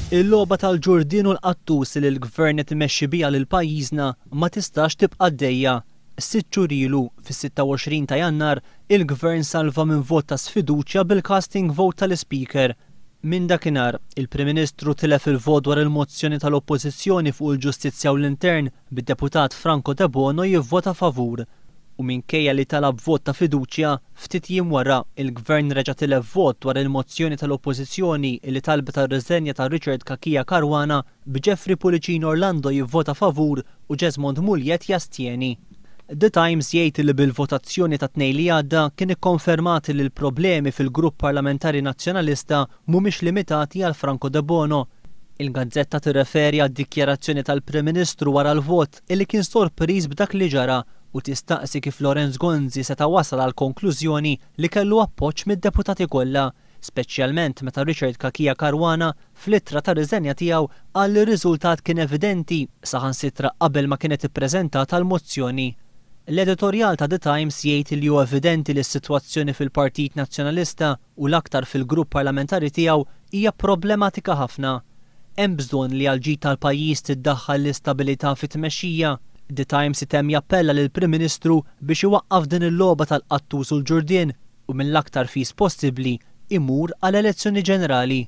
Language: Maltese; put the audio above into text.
Il-logħba tal-ġurdien u l-qattus li l-Gvern qed imexxi biha lil pajjiżna ma tistax tibqa' għaddejja. Sitt xhur ilu, fis-26 ta' Jannar, il-Gvern salva minn vot ta' sfiduċja bil-casting vote tal-Ispeaker. Minn dakinhar, il-Prim Ministru tilef il-vot dwar il-mozzjoni tal-Oppożizzjoni fuq il-Ġustizzja u l-Intern bid-Deputat Franco Debono jivvota favur. U minkejja li talab vot ta' fiduċja, ftit jiem wara, il-Gvern reġa' tilef vot dwar il-mozzjoni tal-Oppożizzjoni li talbet għar-riżenja ta' Richard Cachia Caruana b'Jeffrey Pullicino Orlando jivvota favur u Jesmond Mugliett jastjeni. The Times jgħid li bil-votazzjoni tat-Tnejn li għadda kien ikkonfermat li l-problemi fil-Grupp Parlamentari Nazzjonalista mhumiex limitati għal Franco Debono. Il-gazzetta tirreferi għad-dikjarazzjoni tal-Prim Ministru wara l-vot illi kien sorpriż b'dak li ġara u tistaqsi kif Lawrence Gonzi seta' wasal għall-konklużjoni li kellu appoġġ mid-deputati kollha, speċjalment meta Richard Cachia Caruana fl-ittra ta' riżenja tiegħu qal li r-riżultat kien evidenti saħansitra qabel ma kienet ippreżentata l-mozzjoni. L-editorjal ta' The Times jgħid li hu evidenti li s-sitwazzjoni fil-Partit Nazzjonalista u l-aktar fil-grupp parlamentari tiegħu hija problematika ħafna. Hemm bżonn li għall-ġid tal-pajjiż tiddaħħal l-istabilità fit-tmexxija. The Times itemm jappella lill-Prim Ministru biex iwaqqaf din il-logħba tal-qattus u l-ġurdien u mill-aktar fis possibbli imur għal elezzjoni ġenerali.